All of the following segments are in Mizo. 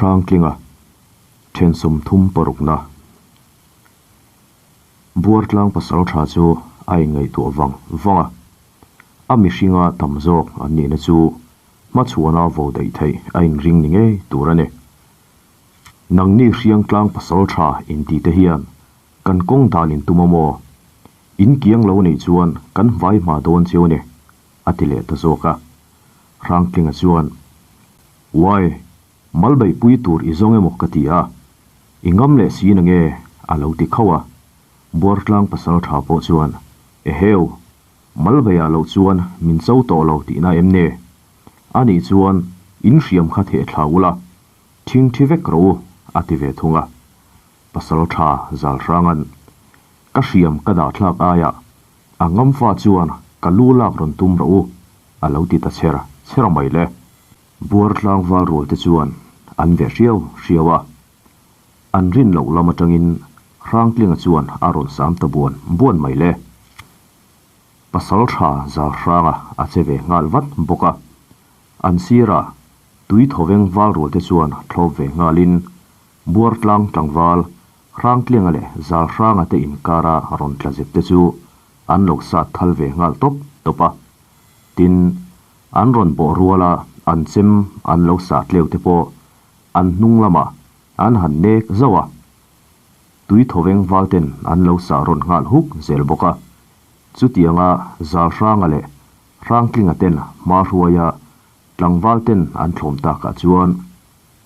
Hrangtlinga then 30 parukna Buartlang pasaltha chu a inngaihtuah vang vang a, a mihringa tam zawk an nihna chu hmachhuana vo daih theih a inring ni ngei tur a ni. Nangni Hriangtlang pasaltha intite hian kan kawng dan in tum a maw? In kiang lo neih chuan kan hmai hma dawn cheu a ni, a ti leh ta zawk a. Hrangtlinga chuan, Uai, mal beihpui tur i zawng emaw ka ti a, i ngam leh si na nge? a lo ti khauh a. Buartlang pasaltha pawh chuan, Eheu, mal beihah loh chuan min cho tawh lo tihna em ni? Anih chuan in hriam kha theh thla ula, thingthi vek rawh u, a ti ve thung a. Pasaltha Zalhranga'n, Ka hriam ka dah thlak aiah a ngamfa chuan ka lu lak rawn tum rawh u, a lo ti ta chher chher mai le. Buar tlangval rual te chuan an ve hriau hriau a, an rin loh lam atangin Hrangtlinga chuan a rawn sam ta buan buan mai le. Pasaltha Zalhranga a che ve nghal vat bawk a, an sirah tui thawveng val rual te chuan thlawp ve nghalin Buartlang tlangval Hrangtlianga leh Zalhranga te inkara rawn tla zep te chu an lo sat thal ve nghal tawp tawp a. Tin, an rawn bawh ruala an chem an lo sah tleu te pawh an hnung lamah an han nek zauh a. Tui thawveng val ten an lo sah rawn nghal huk zel bawk a. Chutianga Zalhranga leh Hrangtlinga ten hma hruaia tlangval ten an thlawm takah chuan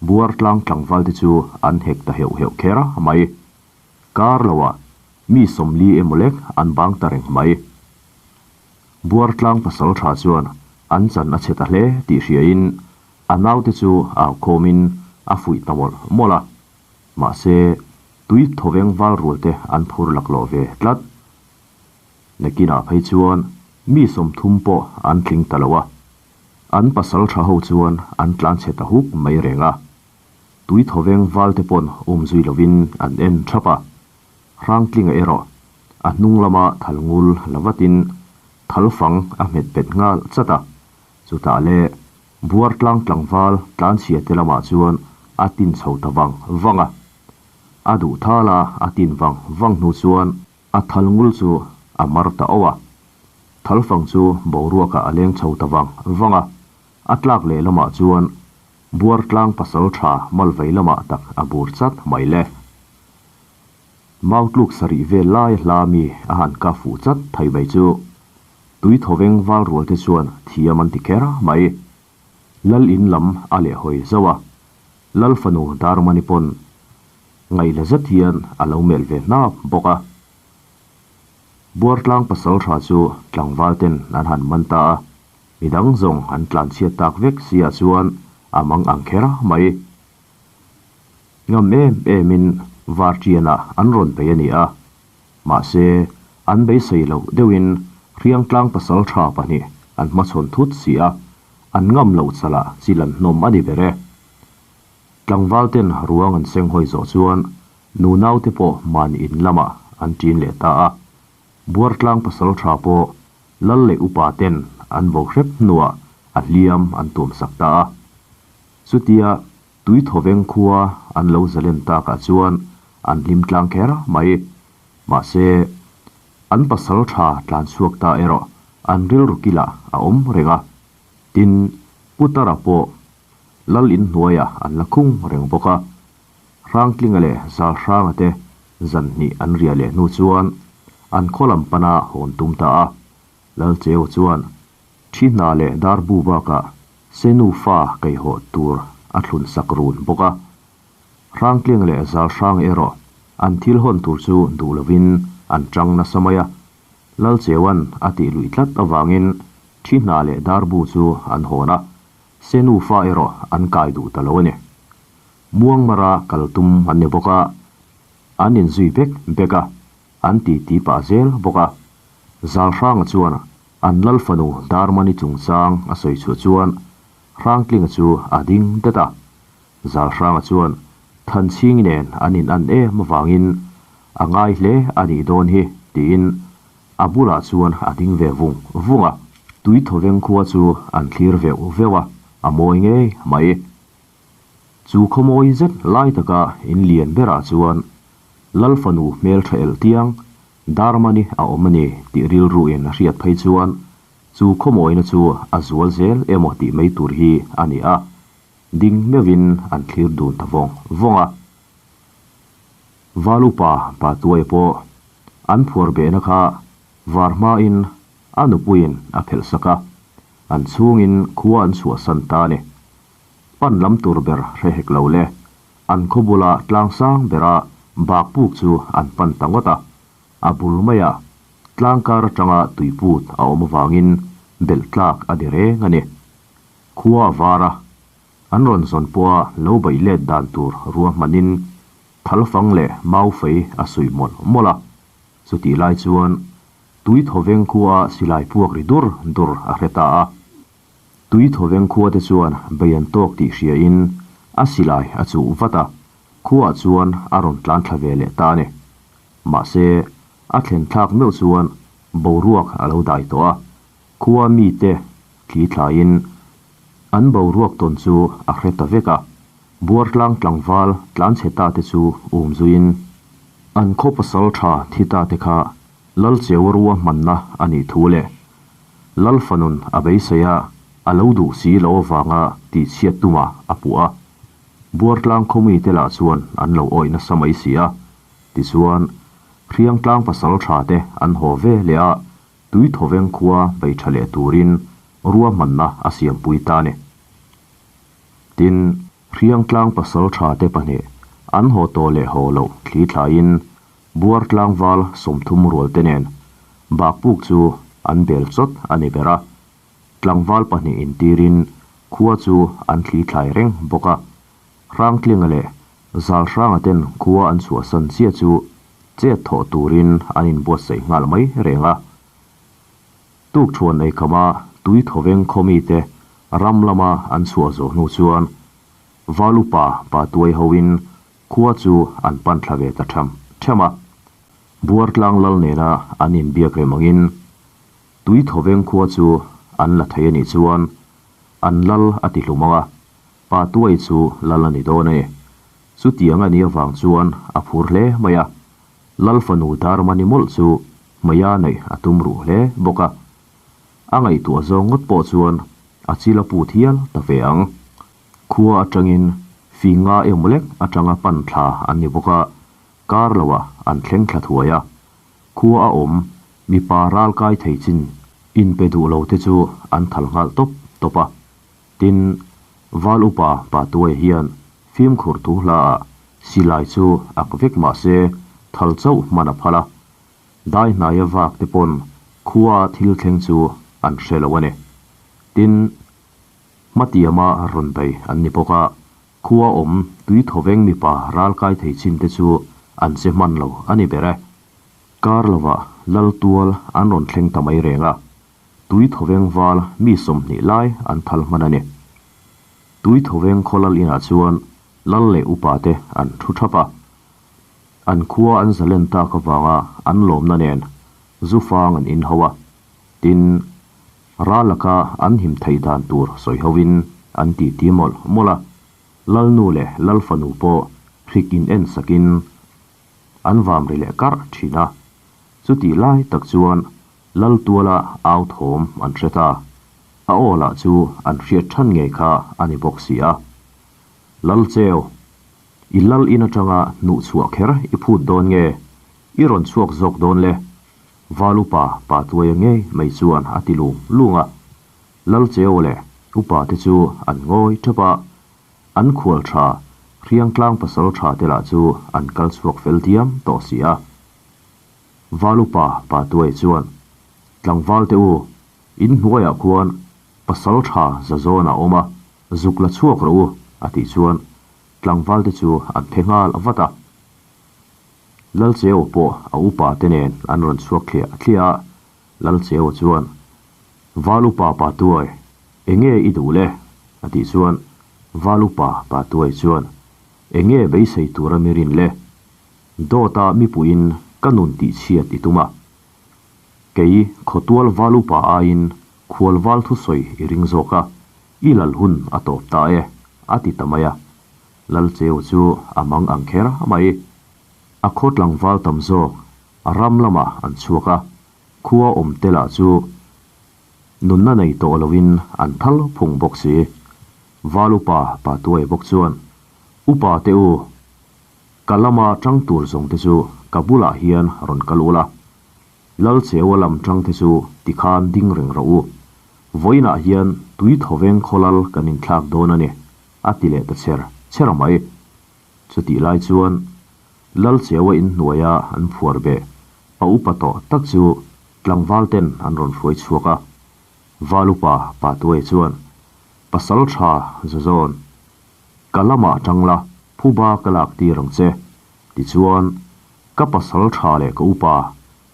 Buartlang tlangval te chu an hek ta heuh heuh kher a mai. Kar loah mi 40 emaw lek an bang ta reng mai. Buartlang pasal tha chuan an chan a chhe ta hle tih hriain a naute chu au khawmin a fuih ta mawlh mawlh a. Mahse, tui thawveng val rual te an phur laklawh ve tlat. Nakinah phei chuan mi 30 pawh an tling ta lo a. An pasal tha ho chuan an tlan chhe ta huk mai reng a. Tui thawveng val te pawn um zui lovin an en thap a. Hrangtlinga erawh a hnung lama thal ngul la vatin thal fang a hmet bet nghal chat a. Chutah le Buartlang tlangval tlanchhia te lamah chuan a tin chho ta vang vang a. A duh thal a a tin vang vang hnu chuan A thal ngul chu a mar ta auh a, thalfang chu boruakah a leng chho ta vang vang a, a tlak leh lamah chuan Buartlang pasal tha malvei lamah tak a bur chat mai le. Mautluk sarih vel lai hla mi a han ka fuh chat thei mai chu tui thawveng val rual te chuan thiam an ti kher mai. Lal in lam a leh hawi zauh a, Lal fanu Darmani pawn Ngaihla zet hian a lo melh ve hnap bawk a. Buartlang pasal tha chu tlangval ten an han man ta a, midang zawng an tlanchhiat tak vek si ah chuan a mang ang kher mai. Ngam em em in Varṭianah an rawn bei a ni a, mahse an beisei loh deuhin Hriangtlang pasal tha pahnih an hmachhawn thut si a, an ngam loh chalah chil an hnawm a ni ber e. Tlangval ten ruang an seng hawi zawh chuan nunau te pawh mahni in lamah an ṭin leh ta a. Buartlang pasal tha pawh lal leh upa ten an vo hrep hnuah a hliam an tuam sak ta a. Chutia tui thawveng khua an lo zalen takah chuan an hlim tlang kher mai. Mahse, an pasal tha tlan chhuak ta erawh an rilru kilah a awm reng a. Tin, Putara pawh Lal in hnuaiah an la khung reng bawk a, Hrangtlinga leh Zalhranga te zan hnih an riah leh hnu chuan an khaw lam pana hawn tum ta a. Lal Cheu chuan thi hna leh darbu bakah Senu fa kaihawh tur a thlun sak run bawk a. Hrangtlinga leh Zalhranga erawh an thil hawn tur chu duh lovin an tang nasa mai a. Lal Cheuan a tih luih tlat avangin thi hna leh darbu chu an hawn a. Se nufa erawh an kai duh ta lo a ni. Muangmara kal tum an ni bawk a, an inzui bek bek a, an ti ti pah zel bawk a. Zalhranga chuan an lal fanu Darmani chungchang a sawi chhuah chuan Hrangtlinga chu a ding dat a. Zalhranga chuan Thanchhingi nen an in an em avangin a ngai hle a nih dawn hi tiin A bulah chuan a ding ve vung vung a, tui thawveng khua chu an thlir veuh veuh a, a mawi ngei mai. Chu khawmawi zet lai taka in lian berah chuan Lal fanu hmeltha elh tiang Darmani a awm a ni tih rilruin a hriat phei chuan chu khawmawina chu a zual zel emaw tih mai tur hi a ni a, ding meuhin an thlir dun ta vawng vawng a. Valupa pa tuai pawh an phuar behna kha var hmain a nupuiin a phelh sak a, an chhungin khua an chhuahsan ta a ni. Pan lam tur ber hre hek lo le, an khaw bula tlang sang bera bak puk chu an pan ta ngawt a, a bul maiah tlang kar atanga tuiput a awm avangin belh tlak a ni reng a ni. Khua a var a, an rawn zawn pawha lo baih let dan tur ruahmanin thalfang leh maufei a suih mawlh mawlh a, chutih lai chuan tui thawveng khua silai puak ri dur dur a hre ta a. Tui thawveng khua te chuan bei an tawk tih hria in a silai a chuh vat a, khuaah chuan a rawn tlan thla ve leh ta a ni. Mahse, a thlen thlak meuh chuan boruak a lo dai tawh a, khua mite thli thlaiin an boruak tawn chu a hre ta vek a, Buartlang tlangval tlanchhe ta te chu um zuiin an khaw pasal tha thi ta te kha Lalcheu ruahmanna a nih thu leh Lalfanun a beisei a, a lo duh si lo avanga tihchhiat tuma a puh a. Buartlang khawmite lah chuan an lo awih nasa mai si a. Tichuan, Hriangtlang pasal tha te an haw ve leh a, Tuithoveng khua bei tha leh turin ruahmanna a siampui ta a ni. Tin, Hriangtlang pasal tha te pahnih an haw tawh leh haw loh thli thlaiin Buar tlangval 30 rual te nen Bakpuk chu an bel chawt a ni ber a, tlangval pahnih intirin khua chu an thli thlai reng bawk a. Hrangtlinga leh Zalhranga ten khua an chhuahsan chiah chu chet thawh turin an inbuatsaih nghal mai reng a. Tukṭhuan eikhama tui thawveng khaw mite ram lama an chhuah zawh hnu chuan Valupa pa tuai hoin Khua chu an pan thla ve ta ṭham ṭham a, Buartlang lal nena an inbiak rem angin tui thawveng khua chu an la thei a nih chuan an lal a ti hlum ang a, Pa Tuai chu lal a ni dawn a ni. Chutiang a nih avang chuan a phur hle mai a, Lal fanu Darmani mawlh chu hmeia neih a tum ruh hle bawk a, a ngaihtuah zawng ngawt pawh chuan a chil a put hial ta ve ang. Khua atangin fing nga emaw lek atanga pan thla an ni bawk a, kar loah an thleng thla thuai a. Khua a awm mipa ral kai thei chin inpe duh lo te chu an thal nghal tawp tawp a. Tin, Val upa Pa Tuai hian fimkhur thu hlaah silai chu ak vek mah se thal chauh hman a phal a. Dai hnaia vak te pawn khua thil thleng chu an hre lo a ni. Tin, Hmatiama rawn bei an ni bawk a, khua awm tui thawveng mipa ral kai thei chin te chu an che hman lo a ni ber e. Kar lovah lal tual an rawn thleng ta mai reng a, tui thawveng val mi 20 lai an thal hman a ni. Tui thawveng khaw lal inah chuan lal leh upa te an thu thap a, an khua an zalen tak avanga an lawmna nen zu fang an inho a, tin, Ral laka an him theih dan tur sawi hovin an titi mawlh mawlh a, Lalnu leh Lalfanu pawh hrik in en sakin an vam ri leh karh thin a. Chutih lai tak chuan Laltuala au thawm an hre ta, a aw lah chu an hriat than ngei kha a ni bawk si a. Lalcheu, i lal in atanga hnuh chhuah kher i phut dawn nge, i rawn chhuak zawk dawn le? Val upa pa tuaia ngei mai chuan a ti lung lung a. Lalcheu leh upa te chu an ngawi thap a, an khual tha Hriangtlang pasal tha te lah chu an kal chhuak fel diam tawh si a. Val upa pa tuai chuan, Tlangval te u, in hnuaiah khuan pasal tha za zawn a awm a, zuk la chhuak rawh u, a tih chuan tlangval te chu an phe nghal vat a. Lalcheu pawh a upa te nen an rawn chhuak thliah thliah a, Lalcheu chuan, Val upa pa tuai, enge i duh le? a tih chuan Val upa pa tuai chuan, Enge beisei tura mi rin le? Dawta mipuiin ka nun tihchhiat i tum a. Kei khawtual val upa aiin khual val thusawi i ring zawk a, i lal hun a tawp ta e, a ti ta mai a. Lalcheu chu a mang ang kher mai. A khaw tlangval tam zawk ram lamah an chhuak a, khua awm te lah chu nunna nei tawh loin an thal phung bawk si. Val upa pa tuai bawk chuan, Upa te u, ka lama tang tur zawng te chu ka bulah hian rawn kal ula, Lalcheua lam tang te chu tikhan ding reng rawh u. Vawiinah hian tui thawveng khawlal kan inthlak dawn a ni, a ti leh ta cher cher mai. Chutih lai chuan Lalcheua inhnuaia an phuar beh pa upa tawh tak chu tlangval ten an rawn hruai chhuak a. Val upa Pa Tuai chuan, Pasal tha Zazawn, ka lamah tang la, phuba ka lak tir ang che. Tichuan, ka pasal tha leh ka upa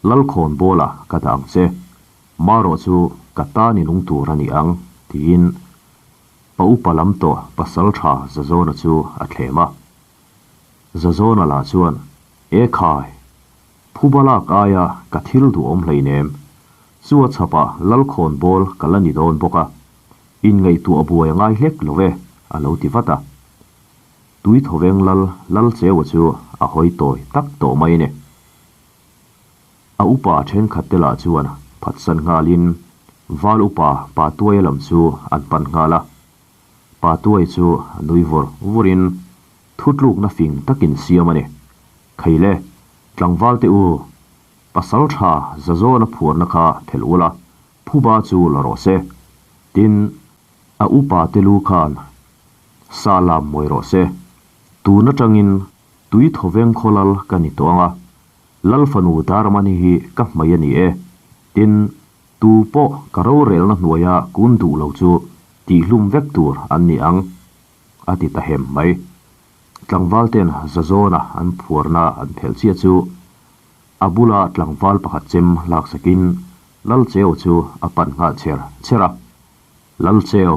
Lalkhawn bawla ka dah ang che. Marawh chu ka tan i nung tur a ni ang, tiin Pa upa lam tawh pasal tha Zazawna chu a thlem a. Zazawna lah chuan, E khai! Phuba lak aia ka thil duhawm hleinem. Chu a chhapah Lalkhawn bawl ka la ni dawn bawk a. Inngaihtuah buai a ngai hlek lo e, a lo ti vat a. Tui thawveng lal Lalcheua chu a hawi tawi tak tawh mai ni. A upa thenkhat te lah chuan phatsan nghalin Val upa Pa Tuaia lam chu an pan nghal a. Pa Tuai chu a nui vur vurin thutlukna fing takin siam a ni. Kheile, tlangval te u, pasal tha Zazawna phuarna kha phelh ula, phuba chu la rawh se. Tin, a upa te lu khan sa lam mawi rawh se. Tun atangin tui thawveng khawlal ka ni tawh ang a, Lal fanu Darmani hi ka hmai a ni e. Tin, tu pawh ka rorelna hnuaia kun duh lo chu tihhlum vek tur an ni ang, a ti ta hem mai. Tlangval ten Zazawna an phuarna an phelh chiah chu a bula tlangval pakhat chem laksakin Lalcheu chu a pan nghal cher cher a. Lalcheu,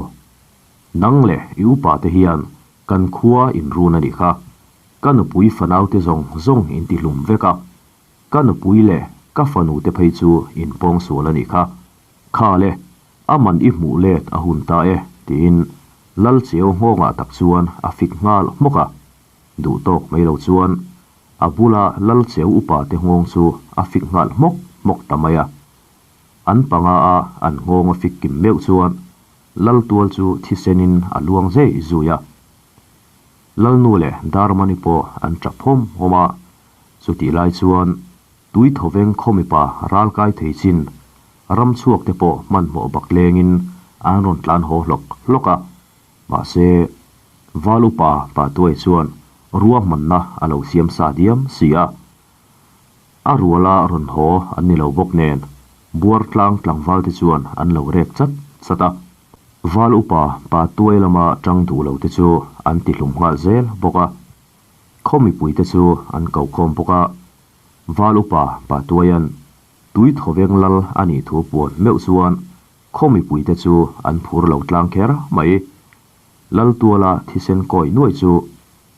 nang leh i upa te hian kan khua inrun a nih kha. Ka nupui fanaute zawng zawng in ti hlum vek a, ka nupui leh ka fanu te phei chu in pawng sual a nih kha. Kha le, a man i hmuh let a hun ta e, tiin Lalcheu nghawngah tak chuan a fik nghal hmawk a. Duh tawk mai lo chuan a bula Lalcheu upa te nghawng chu a fik nghal hmawk hmawk ta mai a. An panga a an nghawng a fik kim meuh chuan Laltual chu thisenin a luang zei zui a. Lalnu leh Darmani pawh an tap hawm hawm a, chutih lai chuan tui thawveng khaw mipa ral kai thei chin ram chhuak te pawh hmanhmawh bak lengin an rawn tlan haw hlawk hlawk a, mahse Val upa Patuai chuan ruahmanna a lo siam sa diam si a, a ruala rawn haw an ni lo bawk nen buar tlang tlangval te chuan an lo rek chat chat a. Val upa pa tuai lama tang duh lo te chu an ti hlum nghal zel bawk a. Khaw mipui te chu an ko khawm bawk a. Val upa pa tuaian tui thawveng lal a nih thu puan meuh chuan khaw mipui te chu an phur lo tlang kher mai. Lal tuala thisen kawi nuai chu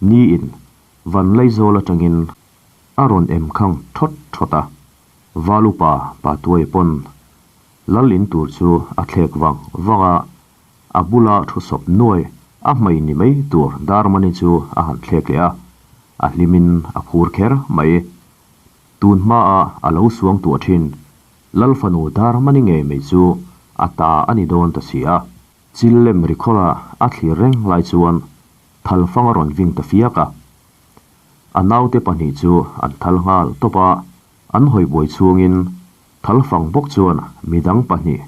niin van Laizawl atangin a rawn em khang thawt thawt a. Val upa pa tuai pawn Lal in tur chu a thlek vang vang a, a bula thu sawp nuai a hmei ni mai tur Darmani chu a han thlek leh a, a hlimin a phur kher mai. Tun hmaa a lo suang tuah thin Lal fanu Darmani ngei mai chu a ta a ni dawn ta si a. Chil lem ri khawla a thlir reng lai chuan thalfang a rawn ving ta fiak a. A naute pahnih chu an thal nghal tawp a, an hawi buai chhungin Thalfang bawk chuan midang pahnih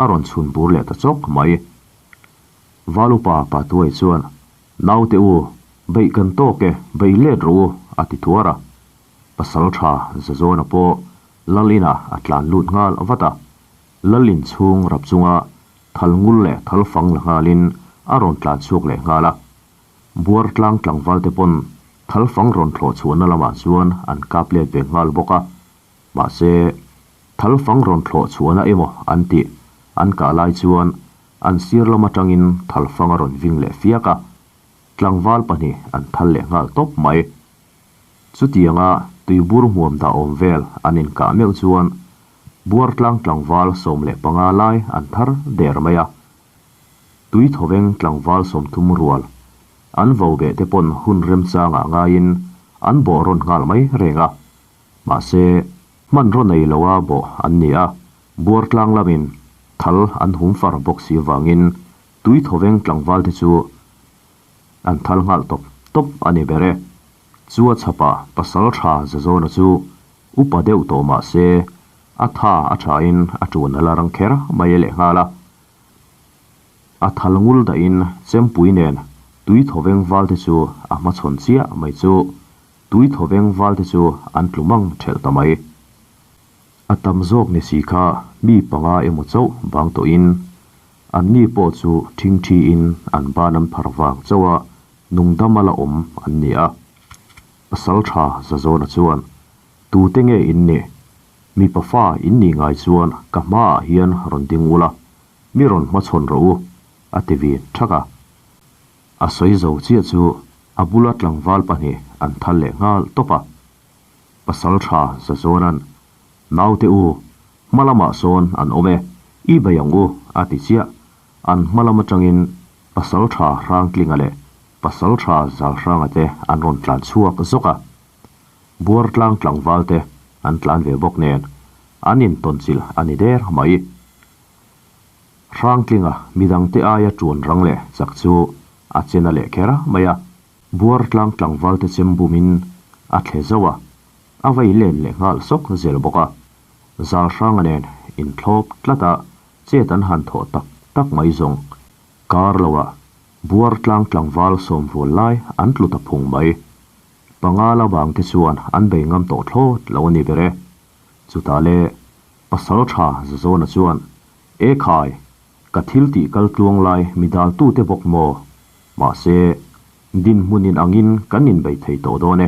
a rawn chhun bur leh ta chawk mai. Valupa Patuai chuan, Naute u, beih kan tawk e, beih let rawh u, a ti thuar a. Pasal tha Zazawna pawh Lal inah a tlan lut nghal vat a. Lal in chhung rap chunga thal ngul leh thalfang la nghalin a rawn tlan chhuak leh nghal a. Buar tlang tlangval te pawn thalfang rawn thlawh chhuahna lamah chuan an kap let ve nghal bawk a. Mahse, thalfang rawn thlawh chhuahna emaw an tih an kah lai chuan an sir lam atangin thalfang a rawn ving leh fiak a, tlangval pahnih an thal leh nghal tawp mai. Chutianga tuibur hmuam dah awm vel an inkah meuh chuan buartlang tlangval 15 lai an thar der mai a, tui thawveng tlangval 30 rual. An vo beh te pawn hun remchangah ngaiin an bawh rawn nghal mai reng a. Mahse, hmanraw nei loa bawh an ni a, buartlang lamin thal an hum far bawk si vangin tui thawveng tlangval te chu an thal nghal tawp tawp a ni ber e. Chua chhapa pasal tha Zazawna chu upa deuh tawh mah se, a tha a thain a tuan a la rang kher mai lehnghal a. A thal ngul dahin chempui nen tui thawveng valte chu a hmachhawn chiah mai chu tui thawveng valte chu an tlu mang thelh ta mai. A tam zawk ni si kha mi panga emaw chauh bang tawhin an ni pawh chu thingthiin an ban an phar vang chauh a nungdam a la awm an ni a. Pasal tha Zazawna chuan, Tute nge in nih? Mipa fa in nih ngai chuan ka hmaah hian rawn ding ula, Mi rawn hmachhawn rawh u, a ti vin thak a. A sawi zo chiah chu a bula tlangval pahnih an thal leh nghal tawp a. Pasal tha Zazawna'n, Naute u, hma lamah sawn an awm e, i bei ang u, a ti chiah. An hma lam atangin Pasal tha Hrangtlinga leh Pasal tha Zalhranga te an rawn tlan chhuak zawk a. Buartlang tlangval te an tlan ve bawk nen an intawnchilh a ni der mai. Hrangtlinga midangte aia tuan rang leh chak chu a chen a leh kher mai a. Buartlang tlangvalte chem bumin a thle zauh a, a vei len leh nghal sawk zel bawk a. Zalhranga nen inthlawp tlat a chet an han thawh tak tak mai zawng. Kar loah Buartlang tlangval sawmrual lai an tlu ta phung mai. Panga la bangte chuan an bei ngam tawh thlawt lo a ni ber e. Chutah le Pasal tha Zazawna chuan, E khai, ka thil tih kal tluang lai mi dal tute bawk maw? Mahse, dinhmun in angin kan inbei thei tawh dawn e.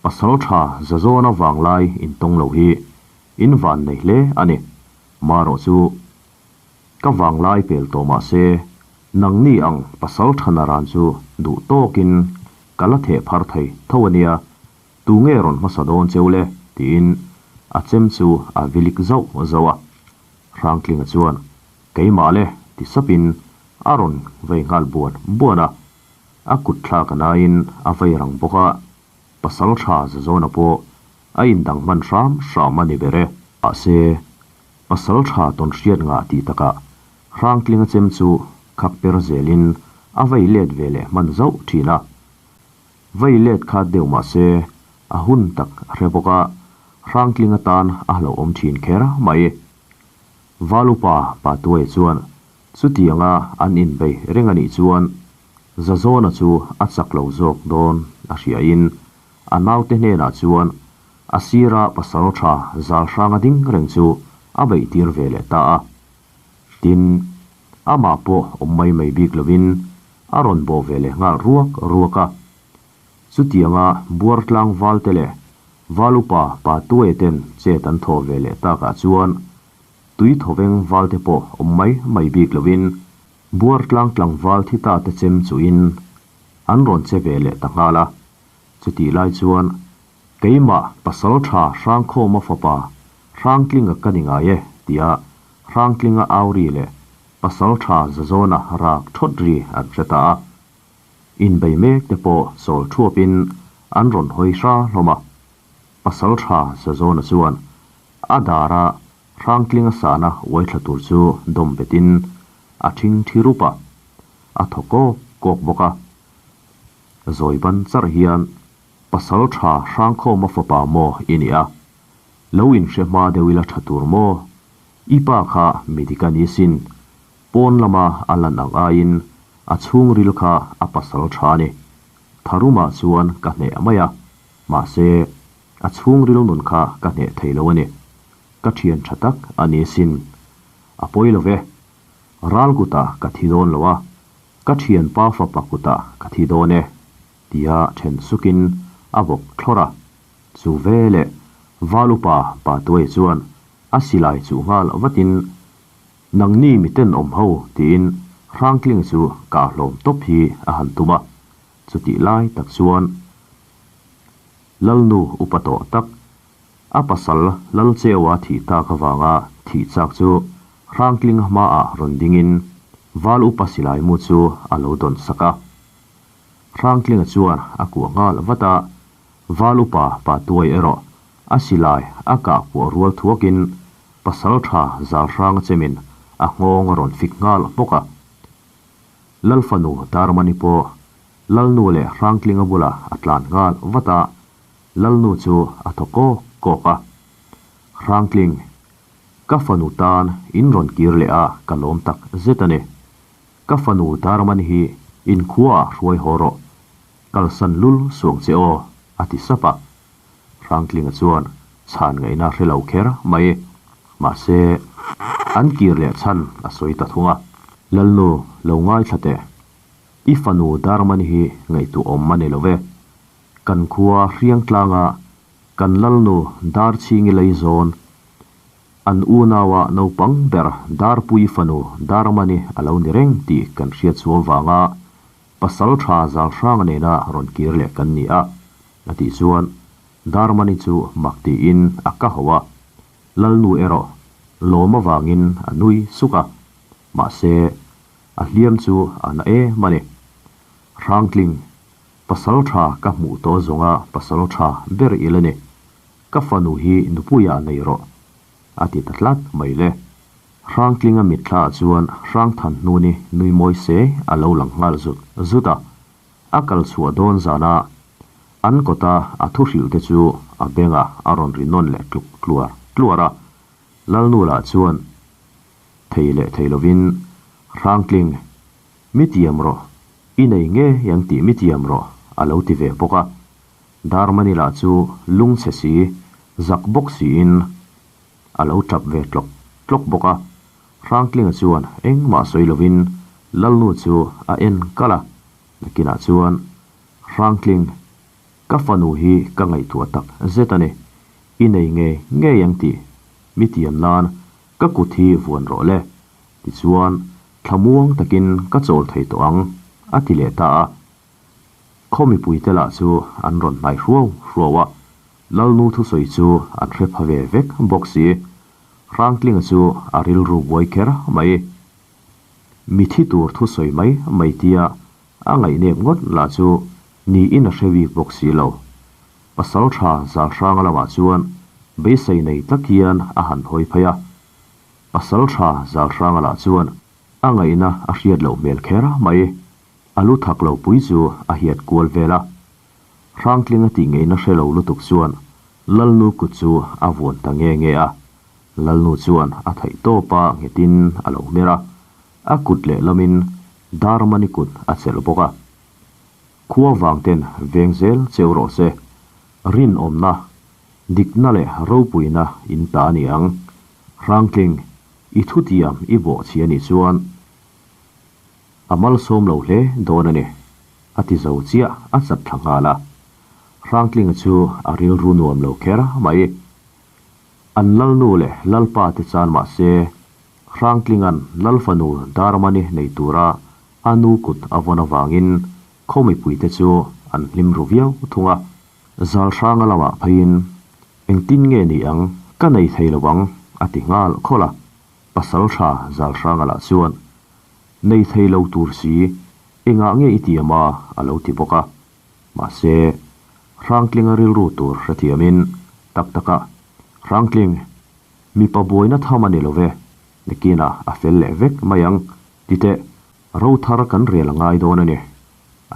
Pasal tha Zazawna vanglai intawng lo hi in van nei hle a ni. Marawh chu ka vanglai pel tawh mahse, nangni ang pasal tha naran chu duh tawkin ka la theh phar thei tho a nia. Tu nge rawn hmasa dawn cheu le? tiin a chem chu a vilik zauh zauh a. Hrangtlinga chuan, Keimah le, ti sapin a rawn vei nghal buan buan a. A kut thlak a naiin a vei rang bawk a, pasal tha Zazawna pawh a indang hman hram hram a ni ber e. Mahse, pasal tha tawn hriat ngah tih takah Hrangtlinga chem chu khak per zelin a vei let ve leh hman zauh thin a. Vei let khat deuh mah se, a hun tak a hre bawk a, Hrangtling atan a hlauhawm thin kher mai. Valupa Patuai chuan chutianga an inbei reng a nih chuan Zazawna chu a chak lo zawk dawn a hriain a naute hnenah chuan a sira pasal tha zal hranga ding reng chu a beihtir ve leh ta a. Tin, amah pawh awm mai mai bik lovin a rawn bawh ve leh nghal ruak ruak a. Chutianga Buartlang valte leh Valupa pa Tuaia ten chet an thawh ve leh takah chuan tui thawveng valte pawh awm mai mai bik lovin Buartlang tlangval thi ta te chem chuhin an rawn che ve leh ta nghal a. Chutih lai chuan keimah pasal tha Hrangkhawma fapa Hrangtlinga ka ni ngai e tia Hrangtlinga au ri leh pasal tha Zazawna rak thawt ri an hre ta a. Inbei mek te pawh chawl thuapin an rawn hawi hra hlawm a. Pasal tha Zazawna chuan a dara Hrangtlinga sahna uai thla tur chu dawm betin a thing thi rup a, a thaw kawk kawk bawk a. Zawi ban charh hian pasal tha Hrangkhawma fapa maw i ni a, lo inhre hma deuh ila tha tur maw? I pa kha midik a ni sin, pawn lama a lan ang aiin a chhungril kha a pasal tha a ni. Tharumah chuan ka hneh mai a, mahse a chhungril nun kha ka hneh thei lo a ni. Ka thian tha tak a ni sin. A pawi lo ve. Ral kutah ka thi dawn lo a, ka thianpa fapa kutah ka thi dawn e, tia then sukin a bawk thlawrh a. Chu veleh Valupa Patuai chuan A silai chuh nghal vatin, Nangni mi tenawm ho, tiin Hrangtling chu kah hlawm tawp hi a han tum a. Chutih lai tak chuan Lalnu upa tawh tak, a pasal Lalcheua thih tak avanga thih chak chu Hrangtling hmaah rawn dingin Val upa silai mu chu a lo dawn sak a. Hrangtlinga chuan a kuah nghal vat a, Val upa pa tuai erawh a silai a kah puah rual thuakin Pasaltha Zalhranga chemin a nghawng a rawn fik nghal hmawk a. Lalfanu Darmani pawh Lalnu leh Hrangtlinga bulah a tlan nghal vat a, Lalnu chu a thaw kawk kawk a. Hrangtling, ka fanu tan in rawn kir leh a ka lawm tak zet a ni. Ka fanu Darmani hi inkhuaah hruai haw rawh. Kalsan lul suang che aw, a ti sap a. Hrangtlinga chuan chhan ngaihna hre lo kher mai. Mahse, an kir leh chhan a sawi ta thung a. Lalnu, lo ngaithla teh. I fanu Darmani hi ngaihtuahawm a ni lo ve. Kan khua hriang tlanga kan Lalnu Darchhingi lei zawn an unaua naupang ber Darpui fanu Darmani a lo ni reng tih kan hriat chhuah vanga Pasal tha zal hranga nena rawn kir leh kan ni a, a tih chuan Darmani chu mak tiin a ka ho a, Lalnu erawh lawm avangin a nui suk a, mahse a hliam chu a na em a ni. Hrangtling, pasal tha ka hmuh tawh zawnga pasal tha ber i la ni, ka fanu hi nupuiah nei rawh, a ti ta tlat mai le. Hrangtlinga mitthla ah chuan Hrangthan hnuni nui mawi se a lo lang nghal zut zut a, a kal chhuah dawn zana an kawta a thu hrilh te chu a bengah a rawn ri nawn leh tluk tluar tluar a. Lalnu lah chuan thei leh thei lovin, Hrangtling, mi tiam rawh, i nei ngei ang tih mi tiam rawh, a lo ti ve bawk a. Darmani lah chu lungchhe si, zak bawk siin a lo tap ve tlawk tlawk bawk a. Hrangtlinga chuan engmah sawi lovin Lalnu chu a en kalh a, nakinah chuan, Hrangtling, ka fanu hi ka ngaihtuah tak zet a ni, i nei ngei ngei ang tih mi tiam nan ka kut hi vuan rawh le, tichuan thlamuang takin ka chawl thei tawh ang, a ti leh ta a. Khaw mipuite lah chu an rawn hnai hruau hruau a, Lalnu thusawi chu an hre pha ve vek bawk si. Hrangtlinga chu a rilru buai kher mai. Mi thi tur thusawi mai mai tia a ngaihnep ngawt lah chu niin a hre bik bawk si lo. Pasal tha Zalhranga lamah chuan beisei nei tak hian a han hawi phei a. Pasal tha Zalhranga lah chuan a ngaihna a hriat loh hmel kher mai. A lu thak lo pui chu a hiat kual vel a. Hrangtlinga tih ngeina hre lo lutuk chuan Lalnu kut chu a vuan ta nge nge a. Lalnu chuan a theih tawp a nghetin a lo hmer a, a kut lehlamin Darmani kut a chelh bawk a. Khua vang ten veng zel cheu rawh se, rinawmna, dikna leh ropuina in ta a ni ang. Hrangtling, i thutiam i bawhchhi a nih chuan, A malsawm lo hle dawn a ni, a ti zo chiah a chat thla nghal a. Hrangtlinga chu a rilru nuam lo kher mai. An Lalnu leh Lalpa te chan mah se, Hrangtlinga'n Lalfanu Darmani nei tura a nu kut a vawn avangin khaw mipuite chu an hlim ru viau thung a. Zalhranga lamah pheiin, Engtin nge ni ang, ka nei thei lo ang, a ti nghal khawlh a. Pasal tha Zalhranga lah chuan, Nei thei lo tur si, engah nge i tiam a? a lo ti bawk a. Mahse, Hrangtlinga rilru tur hrethiamin, Tak taka, Hrangtling, mipa buaina tham a ni lo ve, nakinah a fel leh vek mai ang, ti teh, ro thar kan rel a ngai dawn a ni,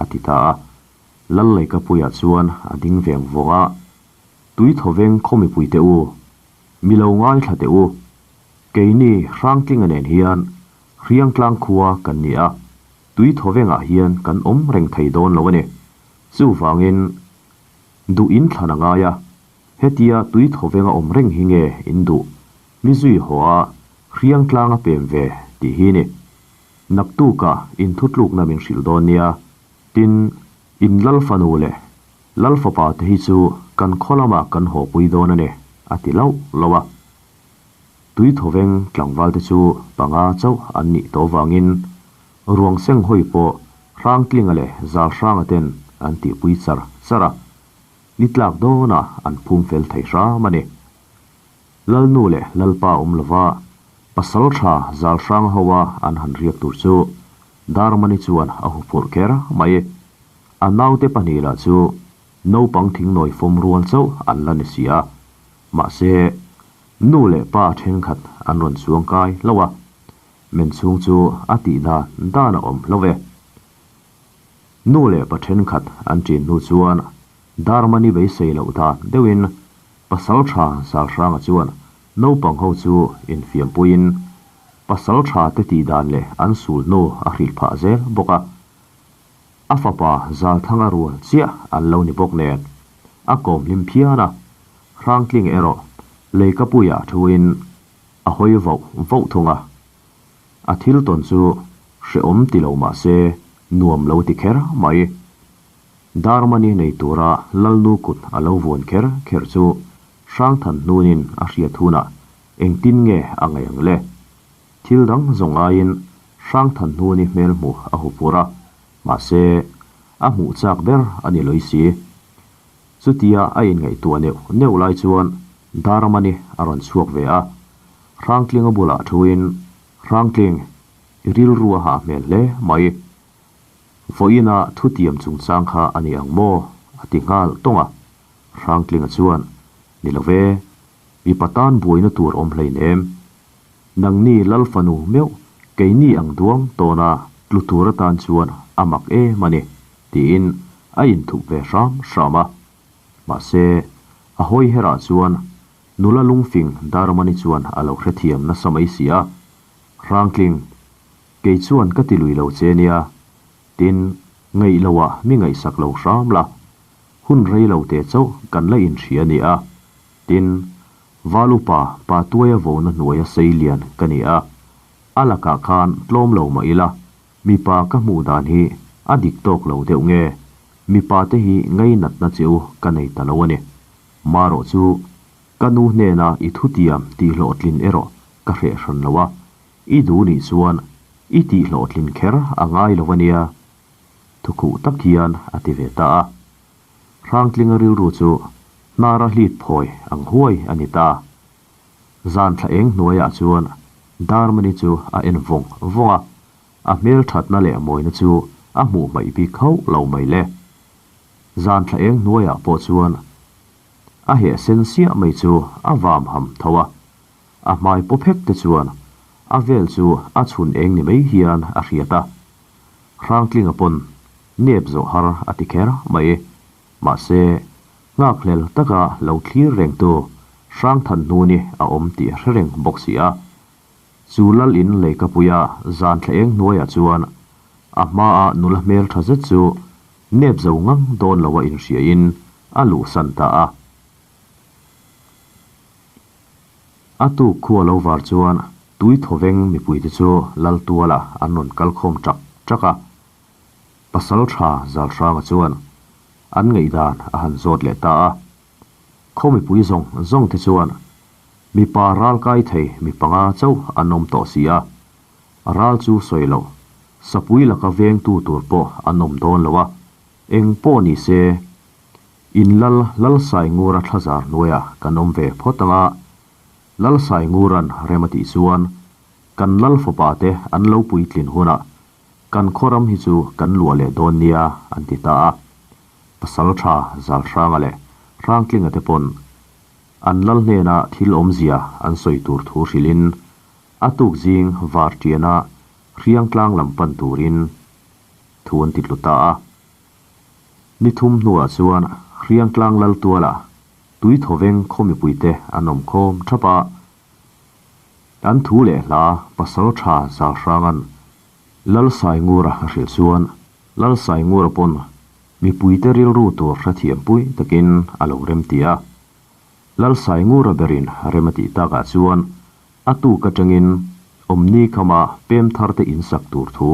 a ti ta a. Lalleikapuiah chuan a ding veng vawng a, Tui thawveng khaw mipuite u, mi lo ngaithla teh u, keini Hrangtlinga nen hian Hriangtlang khua kan ni a, tui thawvengah hian kan awm reng thei dawn lo a ni. Chuvangin, duh in thlan a ngai a, hetia tui thawvenga awm reng hi nge in duh, mi zui haw a, Hriangtlang a pem ve tih hi ni. Naktuka inthutlukna min hrilh dawn nia, tin, in lal fanu leh lal fapa te hi chu kan khaw lamah kan hawpui dawn a ni, a ti lauh lauh a. Tui thawveng tlangval te chu panga chauh an nih tawh vangin ruang seng hawi pawh Hrangtlinga leh Zalhranga ten an tihpui char char a, ni tlak dawnah an phum fel thei hram a ni. Lalnu leh Lalpa awm lova pasal tha Zalhranga hoa an han riak tur chu Darmani chuan a huphurh kher mai. A naute pahnih lah chu naupang thingnawi fawm rual chauh an la ni si a. Mahse, nu leh pa thenkhat an rawn chuang kai hlauh a, men chhung chu a tih dan dan a awm hlauh e. Nu leh pa thenkhat an ṭin hnu chuan Darmani beisei loh dan deuhin pasal tha Zalhranga chuan naupang ho chu infiampuiin pasal tha te tih dan leh an sul hnu a hrilh phah zel bawk a. A fapa Zalthanga rual chiah an lo ni bawk nen a kawm hlim phian a, Hrangtling erawh leikapuiah thuin a hawi voh voh thung a. A thil tawn chu hrehawm ti lo mah se nuam lo ti kher mai. Darmani nei tura Lalnu kut a lo vuan kher kher chu Hrangthan hnunin a hriat hunah engtin nge a ngaih ang le? Thil dang zawng aiin Hrangthan hnuni hmel hmuh a hu pur a, mahse a hmuh chak ber a ni lawih si. Chutia a inngaihtuah neuh neuh lai chuan Darmani a rawn chhuak ve a, Hrangtlinga bulah thuin, Hrangtling, i rilru a hah hmel hle mai. Vawiina thutiam chungchang kha a ni ang maw? a ti nghal tawng a. Hrangtlinga chuan, Ni lo ve, mipa tan buaina tur awm hleinem. Nangni Lal fanu meuh keini ang duang tawna tlu tur atan chuan a mak em a ni, tiin a inthup ve hram hram a. Mahse, a hawi herah chuan nula lungfing Darmani chuan a lo hrethiam nasa mai si a, Hrangtling, kei chuan ka ti lui lo che nia, tin, ngaih loah mi ngaihsak lo hram la, hun rei lo te chauh kan la inhria a ni a, tin, Val upa pa tuaia vona hnuaia sei lian ka ni a, a lakah khan tlawm lo mah ila, mipa ka hmuh dan hi a dik tawk lo deuh nge, mipa te hi ngainatna che u ka nei ta lo a ni. Marawh chu ka nu hnena i thutiam tihhlawhtlin erawh ka hreh hran lo a, i duh nih chuan i tihhlawhtlin kher a ngai lo a nia, thukhuh tak hian a ti ve ta a. Hrangtlinga rilru chu hnara hlit phawi ang huai a ni ta. Zan thla eng hnuaiah chuan Darmani chu a en vawng vawng a, a hmel thatna leh mawina chu a hmuh hmaih bik hauh lo mai le. Zan thla eng hnuaiah pawh chuan a heh sen siah mai chu a vam ham tho a, a hmai paw phek te chuan a vel chu a chhun eng ni mai hian a hriat a. Hrangtlinga pawn nep zawh har a ti kher mai. Mahse, nghakhlel taka lo thlir rengtu Hrangthan hnuni a awm tih a hre reng bawk si a. Chu lal in leikapuia zan thla eng hnuaiah chuan a hmaa nula hmel tha zet chu nep zo ngang dawn loa inhriain a luhsan ta a. A tuk khua lo var chuan tui thawveng mipuite chu lal tualah an rawn kal khawm ṭak ṭak a. Pasal ṭha Zalhranga chuan an ngaihdan a han zawt leh ta a. Khaw mipui zawng zawng te chuan mipa ral kai thei mi panga chauh an awm tawh si a, ral chu sawi loh, sapui laka vengtu tur pawh an awm dawn lo a, eng pawh ni se, In lal Lalsaingura thlazar hnuaiah kan awm ve phawt ang a, Lalsaingura'n rem a tih chuan kan lal fapa te an lo puitlin hunah kan khawram hi chu kan luah leh dawn nia an ti ta a. Pasal tha Zalhranga leh Hrangtlinga te pawn an lal hnena thil awmzia an sawi tur thu hrilhin a tuk zing varṭiana Hriangtlang lam pan turin thu an ti tlu ta a. Ni thum hnuah chuan Hriangtlang lal tuala tui thawveng khaw mipuite an awm khawm thap a. An thu leh hla pasal tha Zalhranga'n Lalsaingura a hrilh chuan Lalsaingura pawn mipuite rilru tur hrethiam pui takin a lo rem ti a. Lalsaingura berin rem a tih takah chuan a tuk atangin awmni khama pem tharte insak tur thu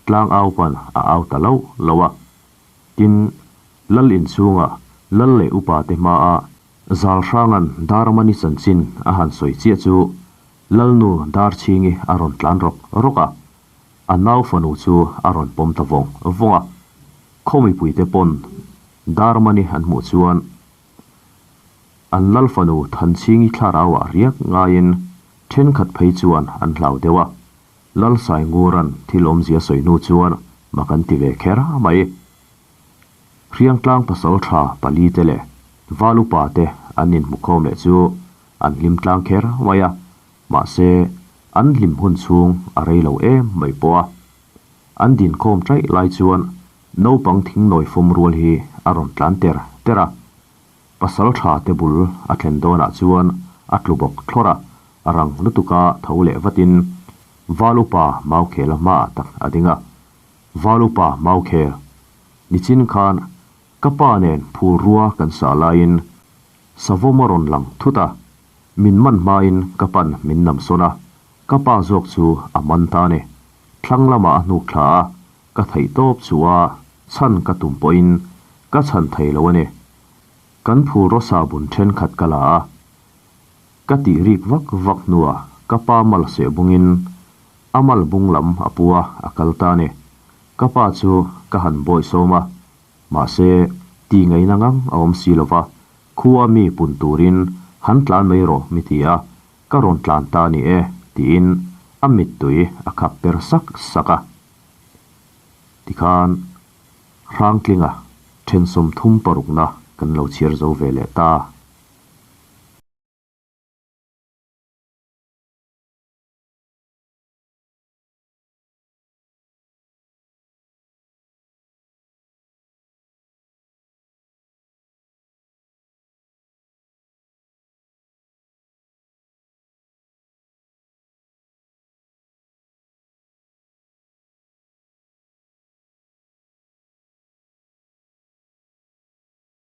tlang au pan a au ta lo lo a. Tin, Lal inchhunga Lal leh upate hmaa Zalhranga'n Darmani chanchin a han sawi chiah chu Lalnu Darchhingi a rawn tlan rawk rawk a, a nau fanu chu a rawn pawm ta vawng vawng a. Khaw mipuite pawn Darmani an hmuh chuan An lal fanu Thanchhingi thlarauah riak ngaiin thenkhat phei chuan an hlau deuh a, Lal Saingura'n thil awmzia sawi hnu chuan mak an ti ve kher mai. Hriangtlang pasaltha palite leh Valupa te an inhmukhawm leh chu an hlim tlang kher mai a, mahse an hlim hun chhung a rei lo em mai pawh a. An dinkhawm chaih lai chuan naupang thingnawi fawm rual hi a rawn tlan ter ter a. Pasaltha te bul a thlen dawnah chuan a tlu bawk thlawrh a, a rang lutuka tho leh vatin Valupa Maukhela hmaah tak a ding a. Valupa Maukhel, nichin khan ka pa nen phul rua kan sah laiin Savawm a rawn lang thut a, min man hmain ka pan min nam sawn a, ka pa zawk chu a man ta ni. Thlang lamah a hnuk thla a, ka theih tawp chu a chhan ka tum pawhin ka chhan thei lo a ni. Kan phul rawsa bun thenkhat ka la a, ka tih rik vak vak hnuah ka pa mal seh bungin a mal bung lam a pu a, a kal ta ni. Ka pa chu ka han bawih sawm a, Mahse, ti ngaihna ngang a awm si lova, khua mi pun turin han tlan mai rawh mi ti a, ka rawn tlan ta ni e, tiin a mittui a khap per sak sak a. Tikhan, Hrangtlinga then 36 na kan lo chhiar zo ve leh ta.